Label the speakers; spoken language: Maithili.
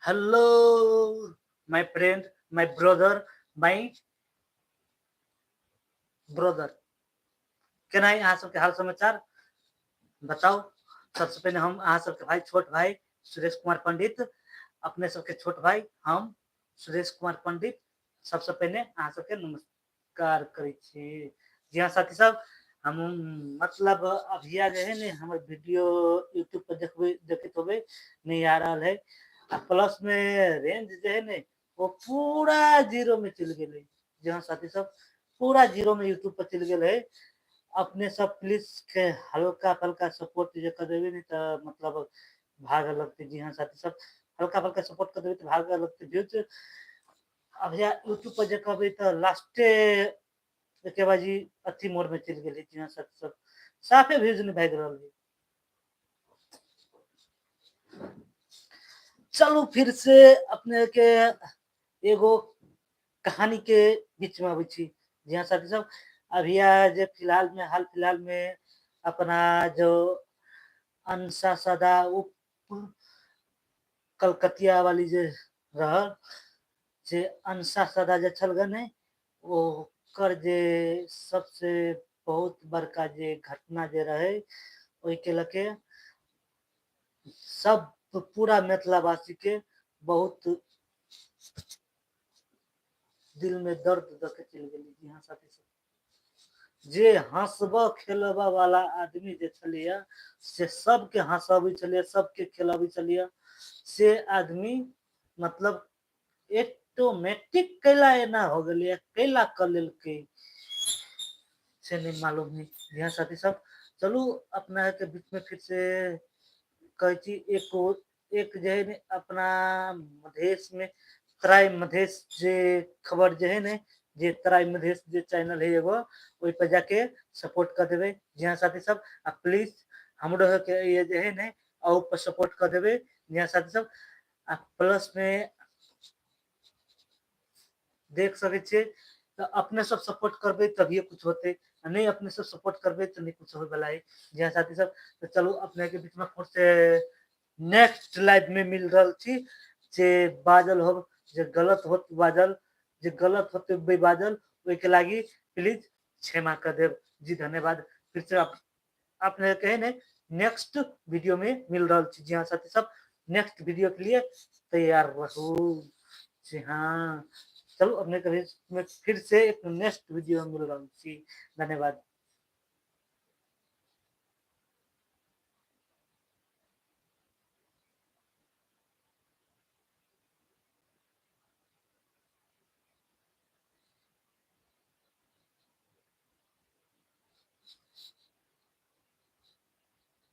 Speaker 1: Hello my friend, my brother, my brother, केना अहाँ सबके हाल समाचार बताउ। सबसे पहले हम अहाँ सबके भाई, छोट भाई सुरेश कुमार पंडित, अपने सबके छोट भाई हम सुरेश कुमार पंडित सबसे पहले अहाँ सबके नमस्कार करै छी। जी हाँ साथी सब, हम मतलब अभिया जे है ने हमर वीडियो यूट्यूब पर देखबै, देखैत होबै नहीं आ रहा है, आ प्लस में रेंज जे है ने वो पूरा जीरो में चलि गेलै। जी हाँ साथी सब, पूरा जीरो में यूट्यूब पर चलि गेल है। अपने सब प्लीज के हल्का फल्का सपोर्ट जे कर देबै ने तऽ मतलब भाग लगतै। जी हाँ साथी सब, हल्का फल्का सपोर्ट कर देबै तऽ भाग लगतै व्यूज। अभिया यूट्यूब पर जे कहबै तऽ लास्टे एके बाजी अथी मोड़ में चलि गेलै। जी हाँ साथी सब, साफे व्यूज नहि भागि रहल है। चलू फिर से अपने के एगो कहानी के बीच में अबै छी। जी हाँ साथी सब, अभिया जे फिलहाल में, हाल फिलहाल में अपना जो अंशा सदा उप कलकतिया वाली जे रहल, जे अंशा सदा जे छल गने, ओकर जे सबसे बहुत बड़का जे घटना जे रहे ओहिके लके सब पूरा मिथिलावासी के बहुत दिल में दर्द दऽ के चलि गेलै। जी हाँ साथी सब, जे हँसबऽ खेलबऽ वाला आदमी जे छलैया से सबके हँसबै छलैया, सबके खेलबै छलैया, से आदमी मतलब ऑटोमेटिक कैला एना हो गेलैया, कैला कऽ लेलकै से नहि मालूम है। जी हाँ साथी सब, चलू अपना के बीच में फिर से कहै छी, एक एक जे है ने अपना मधेश में तराई मधेश जे खबर जे है ने, जे तराई मधेश जे चैनल है एगो, ओहि पर जाके सपोर्ट कर देबै। जी हाँ साथी सब, आ प्लीज हमरो के ये जे है ने अहू पर सपोर्ट कर देबै। जी हाँ साथी सब, आ प्लस में देख सकै छियै तऽ अपने सब सपोर्ट करबै तभिए कुछ होतै, आ नहि अपने सब सपोर्ट करबै तऽ नहि कुछ होयवला है। जी हाँ साथी सब, तऽ चलू अपने के बीच में फिर से नेक्स्ट लाइव में मिल रहल छी। जे बाजल हो, जे गलत होत बाजल, जे गलत होते बे बाजल, ओहिके लागी प्लीज क्षमा कर देब। जी धन्यवाद। फिर से अपने के ने नेक्स्ट वीडियो में मिल रहल छी। जी हाँ साथी सब, नेक्स्ट वीडियो के लिए तैयार रहू। जी हाँ, चलू अपने के में फिर से एक नेक्स्ट वीडियो में मिल रहल छी। धन्यवाद।